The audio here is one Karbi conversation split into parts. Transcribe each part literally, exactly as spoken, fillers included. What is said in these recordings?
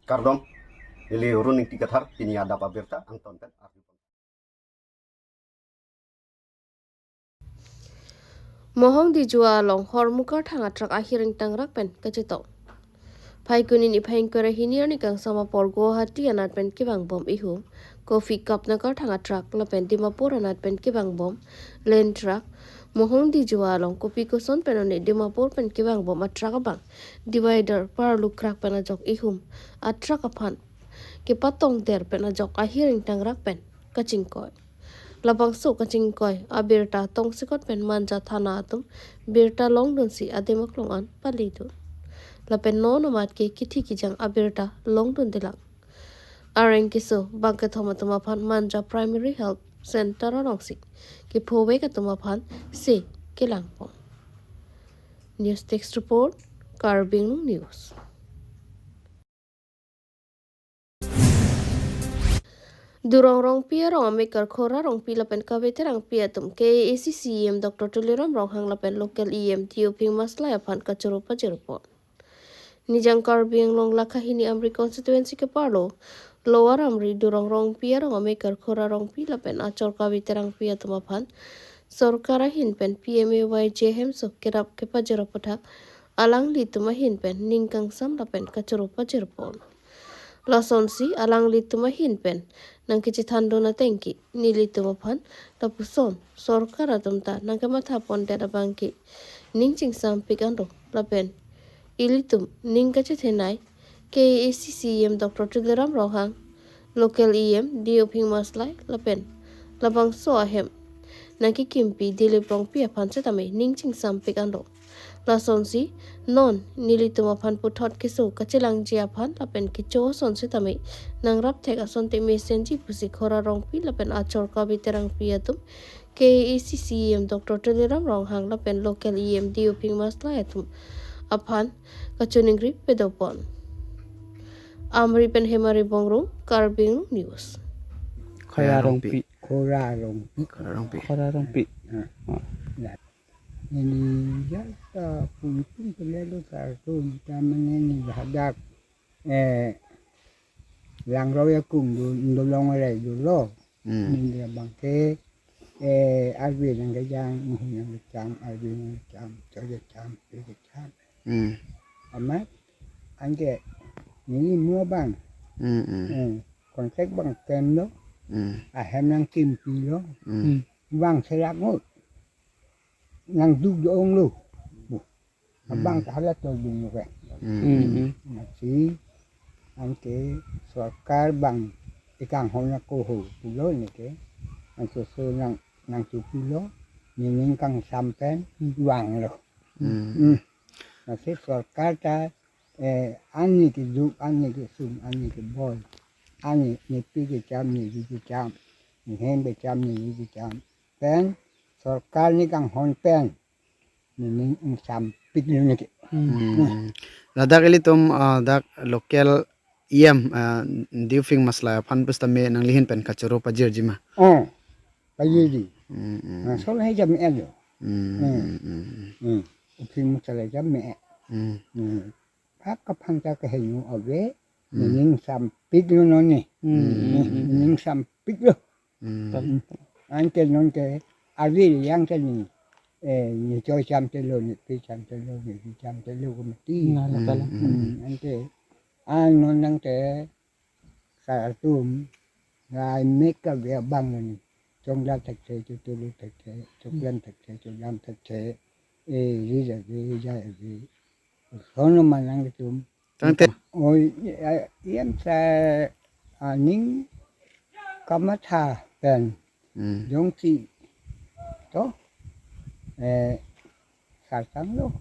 Kardom, neli Run Ingti Kathar, pini adap abirta angton pen arju. Mohongdijua along Hormukarthang atruck ahir ingtangrak pen kachetong. Phaikuni niphai ingkoi ra hini arni kangsam apor Guwahati anat pen kevangbom ihum, Coffee Cup Nakarthang atruck lapen Dimapur anat pen kevangbom Land Truck, Mohongdijua along kopi koson pen one Dimapur pen kevangbom atruck abang divider parlukrak pen ajok ihum atruck aphan kepatongder pen ajok ahir ingtangrak pen kachingkoi. Labangso kachingkoi abirta tongsekot pen Manja Thana atum birta longdunsi adim aklong an paledun. Lapen non amat ke kithi kijang abirta longdundelang. Areng keso bangkethom atum aphan Manja Primary Health Center alongsi kephovek atum aphan se kelangpon. News Desk Report, Karbi Anglong News. Durong Rongpi arong amekar Khora Rongpi lapen Kave Terangpi atum K A A C C E M Doctor Tuliram Ronghang lapen local E M T Uphing Maslai aphan kachoro pajirpon. Nijang Karbi Anglong Lakha hini Amri constituency keparlo Lower Amri Durong Rongpi arong amekar Khora Rongpi lapen achor Kave Terangpi atum aphan sorkar ahin pen P M A Y G hemso kerap kepajir aputhak alanglitum ahin pen ning kangsam lapen kachoro pajirpon. Lasonsi alanglitum ahin pen nangkechethandun ateng ke nelitum aphan lapuson sorkar atum ta nangkemathapon det abang ke ning chingsampik anlo lapen ilitum ning kachethenei K A A C C E M Doctor Tuliram Ronghang, local E M D Uphing Maslai lapen labangso ahem nangkekimpi Dilip Rongpi aphan setame ning chingsampik anlo. Lasonsi non nelitum aphan puthot keso kachelangji aphan lapen kecho ason setame nangrap thek asonte mesenji pusi Khora Rongpi lapen achor Kave Terangpi atum K A A C C E M Doctor Tuliram Ronghang lapen local E M D Uphing Maslai atum aphan kachiningri padopon. Amri pen Hemari Bongrung, Karbi Anglong News. Khora Rongpi. Khora Rongpi. Khora Rongpi. Khora Rongpi. Ah. Ah. Ya. Neli jata puitum kelelo kartun, taman neli hadak, eh, langroi akung do, dolong rai dolo. Hmm. Neli abang ke, eh, arve nangkejang, muhu nangkejang, arve nangkejang, chokejang, pekejang. Hmm. Amat, anke, neli mu abang. Hmm, hmm. Eh, kontek abang tem lo. Hmm. Ahem nangkimpi lo. Hmm. Hmm. Vangselak ngut. Nangduk do-ong lo. Bu. Abang Hmm. kahalat to ding lo ke. Hmm. Hmm, hmm. Mati. Anke sorkar abang ikanghon ako ho pulo neke. Anke so nang, nangtupi lo. Nening kangsam pen Hmm. vanglo. Hmm. Hmm. Mati sorkar ta, eh, ani keduk, ani kesung, ani keboi. Ani nepi kecham, nevi kecham. Nehem kecham, nevi kecham. Pen, sorkar nekanghon pen. Nening ingsampik lo neke. Hmm. Hmm. Ladak ilitum, ah, dak local E M, ah, D Uphing Maslai aphan pusitame nanglihin pen kachoro pajirji ma? Oh, pajirji. Hmm, hmm. Ah, sol hai jam elo. Hmm, Hmm. hmm, hmm, hmm. Hmm. Uphing Maslai jam me. Hmm. Hmm. Phak kaphang ta kehenu ave, Hmm. nening sampik lo noni. Hmm, Hmm. hmm, hmm. Nening sampik lo. Hmm. Tal- Anke nonke, ave yang ke ni, eh, ni choi cham te lo, nepi cham te lo, nevi cham te lo, komati. Na, na, Hmm, tal- hmm. Hmm, anke, an non nangte, kartum, rai mek kave abang lo ni. Chongla thekthe, chotulu thekthe, choklang thekthe, chodam thekthe, eh, rida ve, jai ve. Sono manang tum. Tangte. Oi, eh, iem sa aning kamatha pen. Hmm. Jongsi. To. Eh, sartang lo.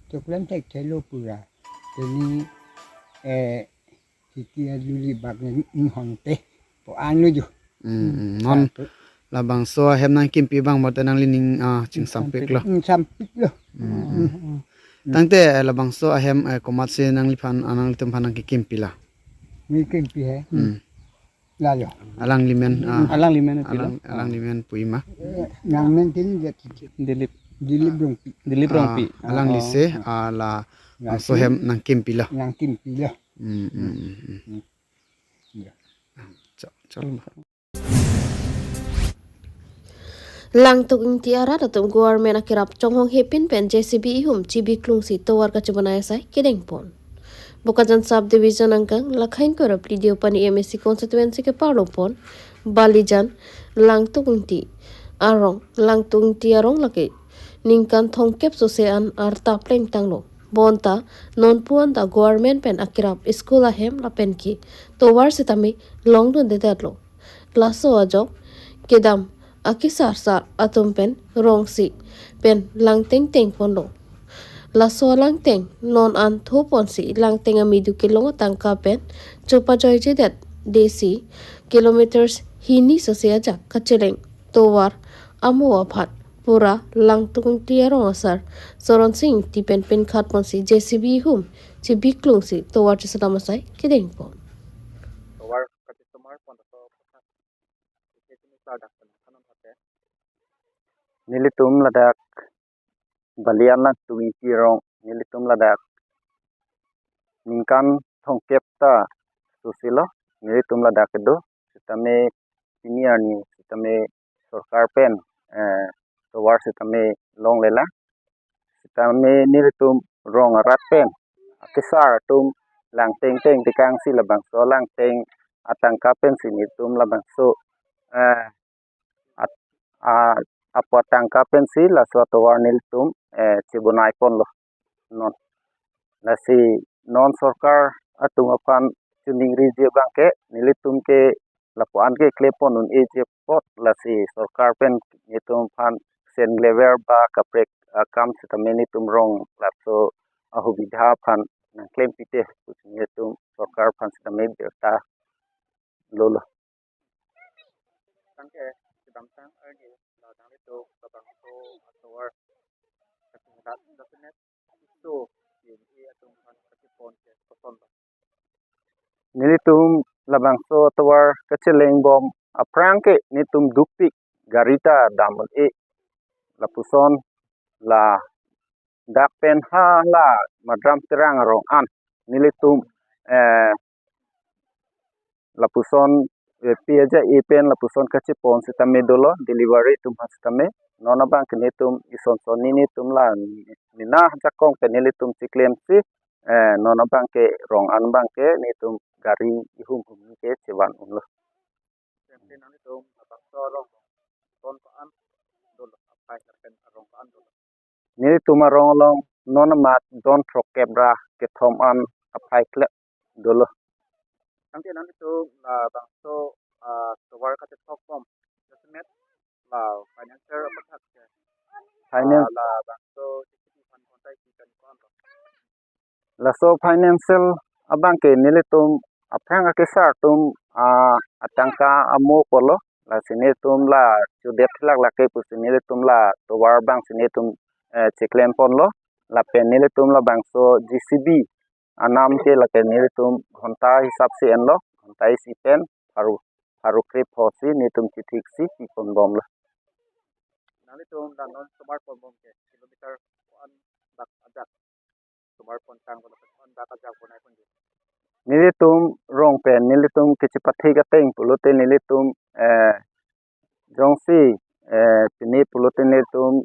Choklang thekthe lo pura. Tini, eh, titi aluli bak ni, ni honte. Po anu jo. Hmm, hmm. Non Satu. Labangso ahem nangkimpi abang mate nanglining, ah, chingsampik lo. Ingsampik lo. Hmm, hmm. Hmm, hmm. Tangte, eh, labangso ahem, eh, komatsi nangliphan, ah, nanglitum aphan nangkekimpi la? Ni kimpi he. Hmm. Lalo. Alanglimen, ah, Alanglimen pi lo? alang, alanglimen pu ima. Eh, nangmen tin dia titi. Dilip. Dilip Rongpi. Dilip Rongpi. Ah, alangli Oh. se, ah, la, Lasi. Bangso ahem nangkimpi lo. Nangkimpi lo. Hmm, hmm, hmm, hmm. Hmm. Ya. Cho-, chalo ma. Langtuk Ingti arat atum government akerap chonghong hepin pen J C B ihum chibiklungsi tovar kachebonai asai kedengpon. Bokajan Sub Division angkang Lakhain Korap Lidiopani M A C constituency keparlopon Balijan Langtuk Ingti arong, Langtuk Ingti arong lake ningkan thomkep sose an arta plengtanglo. Bonta nonpu anta government pen akerap school ahem lapen ke tovar sitame longdundedetlo. Laso ajok kedam akesar sar atum pen rongsi pen langteng tengponlo. Laso langteng non an thoponsi langteng amidu kelong atangka pen chopajoijedet desi kilometers hini sose ajak kacheleng tovar amo aphan pura Langtuk Ingti arong asar Soron Sing Ingti pen pinkhatponsi J C B ihum chibiklungsi tovar chesedam asai kedengpon. Tovar kachesomar pon to. Nelitum ladak Balijan Langtuk Ingti arong, nelitum ladak ningkan thomkep ta soselo, nelitum ladak kedo, sitame senior ni, sitame sorkar pen, eh, tovar sitame longlelang, sitame nelitum rong arat pen akesar atum langteng teng tekangsi labangso langteng atangka pensi nelitum labangso, eh, at-, a, apo atangka pensi laso atovar nelitum, eh, chebonai ponlo non. Lasi non sorkar atum aphan chiningriji abangke nelitum ke lapu-an ke klepon un-eji apot lasi sorkar pen nelitum aphan sen lever ba kaprek akam sitame nelitum rong laso ahubidha aphan nangklem pite pusi nelitum sorkar aphan sitame birta lolo. Tangke kedamtang arni la nanglitum labangso atovar kachinglat document iso P N A atum aphan kachepon ke koson ba? Nelitum labangso atovar kachelengbom aphrang ke nelitum dukpik gari ta dam un-e lapuson ladak pen hala Madram Terang arong an nelitum, eh, lapuson, eh, pi aja e pen lapuson kachepon sitame dolo, delivery atum aphan sitame. Non abangke nelitum ison son nelitum la mena jakong pen nelitum chiklemsi, eh, non abangke rong an abangke nelitum gari ihum hum ke chevan unlo. Klemsi nanglitum labangso arong don ko-an dolo, aphai lapen arong ko-an dolo? Nelitum arong along non amat don throkkep ra kethom an aphai klep dolo. Tangke nanglitum labangso, ah, tovar kachethokbom jasemet la financial aputhak ke, finance, ah, labangso J C B aphan kontai si kan ko-an lo? Laso financial abangke nelitum aphrang akesar atum, ah, atangka amo pulo, lasi nelitum la chodet thilak lake pusi nelitum la tovar abangsi nelitum, eh, cheklem ponlo, lapen nelitum labangso J C B anam ke lake nelitum ghonta hisap si enlo, ghonta isi pen pharo, pharo krepho si nelitum chithiksi pipon bomlo. Nanglitum la non somar ponbom ke kilometer ko-an dak ajak somar pontang, ko-an dak ajak bonai ponji? Nelitum rong pen nelitum kachepathe kateng pulote nelitum, eh, jongsi, eh, pini pulote nelitum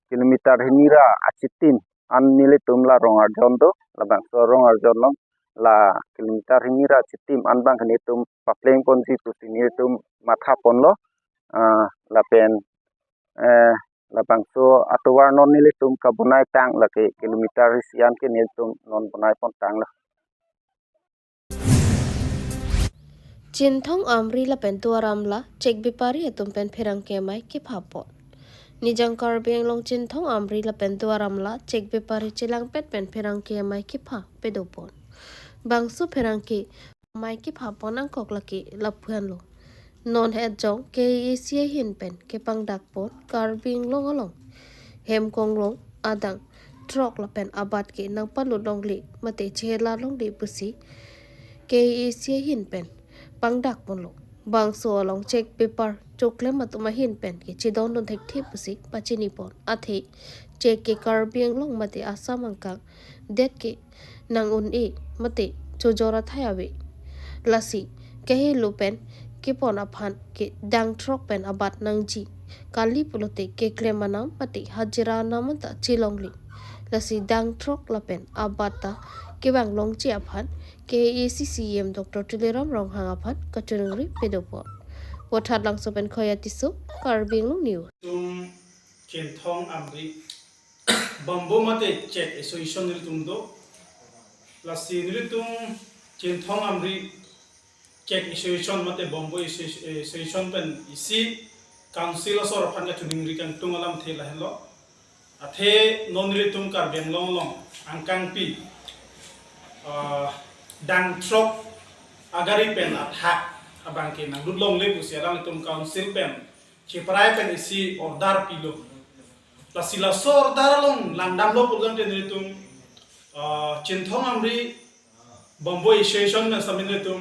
kilometer hini ra achitim an nelitum la rong arjon do, labangso rong arjon along la kilometer hini ra achitim an abang nelitum papleng ponji pusi nelitum matha ponlo, ah, lapen, eh, labangso atovar non nelitum kabonai tang lake kilometer isi an ke nelitum non bonai pontanglo. Chinthong Amri lapen Duar Amla chek bepari atum pen pherangke amei kepha pon. Nijang Karbi Anglong Chinthong Amri lapen Duar Amla chek bepari chelangpet pen pherangke amei kepha pedopon. Bangso pherangke amei kepha pon angkok lake lapuan lo. Non het jong K A A C ahin pen kepangdak pon Karbi Anglong along hem konglong adang throk lapen abat ke nangpalut longle mate chehela longle pusi K A A C ahin pen pangdak ponlo. Bangso along chek bepar choklem atum ahin pen ke chedondun thekthe pusi pachini pon. Athe chek ke Karbi Anglong mate Assam angkang det ke nang un-e mate tojor athai ave. Lasi kehelo pen kepon aphan ke dangthrok pen abat nangji kali pulote keklem anam mate hajira anam anta chelongle. Lasi dangthrok lapen abat ta kevang longji aphan K A A C C E M Doctor Tuliram Ronghang aphan kachiningri pedopo. Vothatlangso pen Khoya Tisso, Karbi Anglong News. Tum Chinthong Amri Bambo mate Chek Association nelitum do. Lasi nelitum Chinthong Amri Chek Association mate Bambo Associ-, Association pen isi Council asor aphan kachiningri kangtung alamthe lahenlo. Athe non nelitum Karbi Anglong along angkangpi, ah, dangthrok agari pen athak abang ke nanglut longle pusi alanglitum Council pen cheprai pen isi order pilo. Lasi laso order along langdamlo pulotangte nelitum, ah, Chinthong Amri Bambo Association pen sitame nelitum,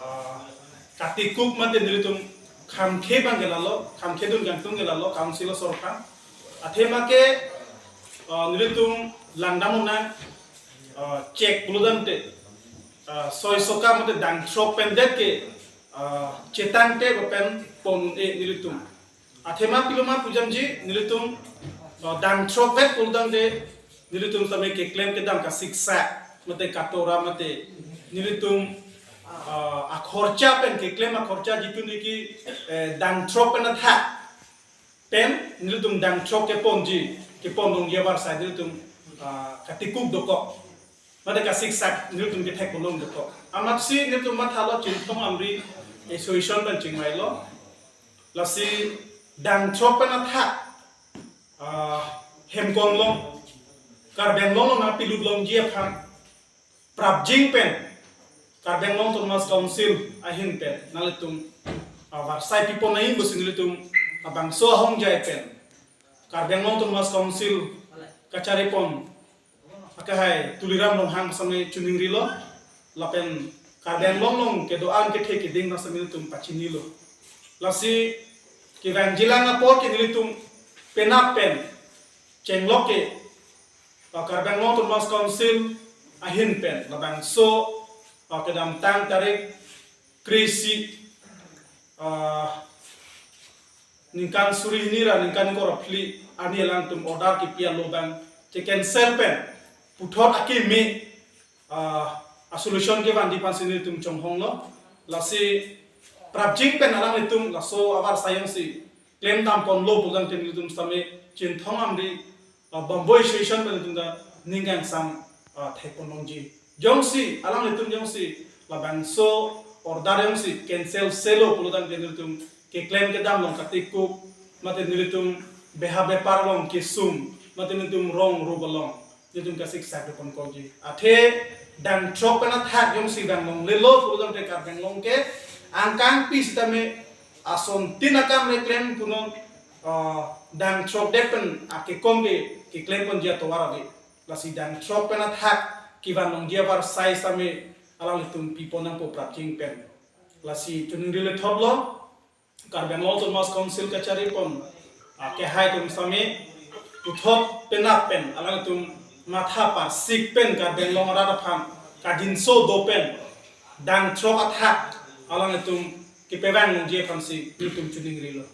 ah, katikuk mate nelitum khamkhe abang ke lalo, khamkhe dun kangtung ke lalo Council asor aphan. Athema ke, ah, nelitum langdam unang, ah, chek pulotangte, ah, soi soka mate dangthrok pen det ke, ah, chetangte lapen pon-e nelitum. Athema pilo ma pujamji nelitum, ah, dangthrok vet pulotangte nelitum sitame keklem kedam kasiksak mate katora mate nelitum, ah, akhorcha pen keklem akhorcha jitu niki, eh, dangthrok pen athak pen nelitum dangthrok keponji kepon longji avarsai nelitum, ah, katikuk dokok. Mate kasiksak nelitum kethek pon long dokok. Amatsi nelitum mathalo Chinthong Amri Association pen chingvailo. Lasi dangthrok pen athak, ah, hem konglong Karbi Anglong along nangpilut longji aphan prapjin pen Karbi Anglong Autonomous Council ahin pen nanglitum, ah, avarsai pipon nangji pusi nelitum labangso ahongjai pen Karbi Anglong Autonomous Council kacharipon akehai Tuliram Ronghang sitame chiningrilo, lapen Karbi Anglong along kedo-an kethe keding na sitame nelitum pachinilo. Lasi kevangjilang apor ke nelitum penap pen chenglok ke, ah, Karbi Anglong Autonomous Council ahin pen labangso, ah, kedamtang tarik kre-isi, ah, ningkan suri hini ra ningkan ingkoi ra phli arni alangtum order kepi alo abang che-cancel pen puthot akimi, ah, a-solution kevanji aphansi nelitum chonghonglo. Lasi prapjin pen alanglitum laso avarsai jongsi klemdam ponlo pulotangte nelitum sitame Chinthong Amri, ah, Bambo Association pen nelitum ta ning kangsam, ah, thek pon longji. Jongsi alanglitum jongsi labangso order jongsi cancel selo pulotangte nelitum keklem kedam along katikuk mate nelitum beha bepar along kesung mate nelitum rong rup along nelitum kasiksak pon kokji. Athe dangthrok pen athak jongsi vang longlelo pulotangte Karbi Anglong ke angkangpi sitame asontin akam keklem punon, ah, dangthrok det pen akekom ke keklem ponji atovar ave. Lasi dangthrok pen athak kevan longji avarsai sitame alanglitum pipon nangpo prapjin pen. Lasi chiningrilo thotlo, Karbi Anglong Autonomous Council kacharipon akehai atum sitame puthot penap pen alanglitum matha parsik pen Karbi Anglong arat aphan kadinso do pen dangthrok athak alanglitum kepevang longji aphansi nelitum chiningrilo.